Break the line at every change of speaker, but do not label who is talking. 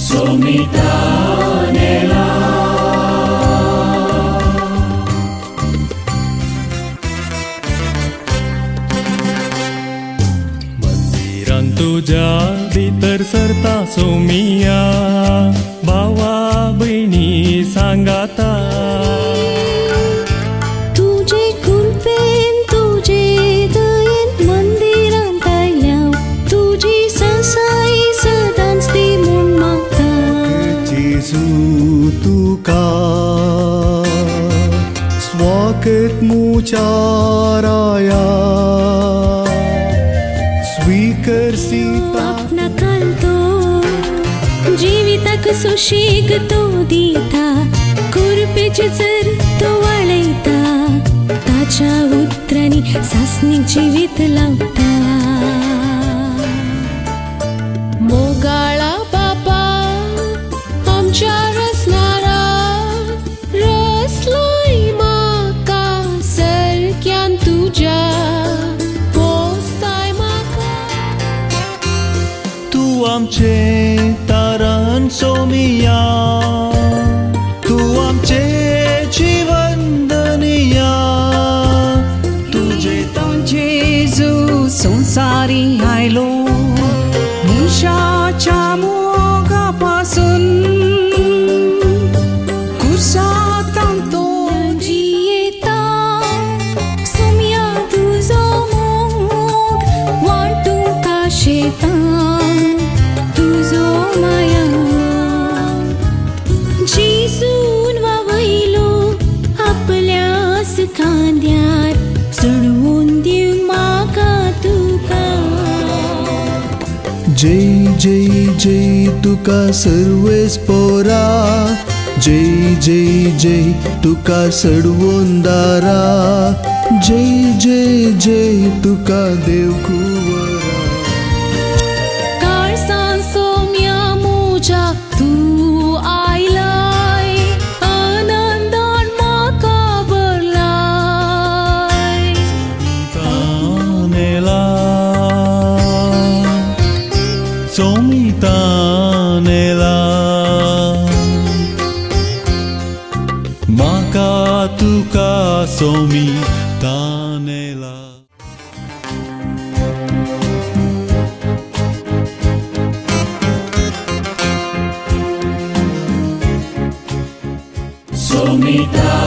सोमितानेला.
मंदिरान तुज्या भितर सरता सोमिया, भावा भयणी सांगाता.
तुजे कृपेन तुजे दयेन मंदिरांत आयल्या, तुजी सासाय सदांच दी म्हूण मागता.
जेजू तुका स्वागत मुचाराया, स्वीकरसीता.
आपणा काल तो जिविताक सुशेग तो दिता, कुरपेचे जर तो वाळयता, ताच्या उतरांनी सासणीक जिवीत लावता.
मोगाळा बापा आमच्या रसणारा, रसलाय म्हाका सारक्यान तुज्या पोसताय म्हाका.
तूं आमचे तारण सोमिया, तूं आमचे जीवन दनिया, तुझे
जेजू संवसारी आयलो मनशाच्या मोगापासून कुर्सातान तो
जियेता सोम्या तुजो मोग वांटूंक आशेता, तुजो माया जेजून वावयलो आपल्याच खांद्यार, चडवून दिवंक म्हाका तुका.
जय जय जय तुका सर्वेस्पोरा, जय जय जय तुका सडवोंदारा, जय जय जय तुका देव कुंवरा.
काळसान सोम्या मुजा तूं आयलाय, आनंदान म्हाका भरलाय.
तानेला सोमितानेला, म्हाका तुका सोमितानेला.
सोमितानेला.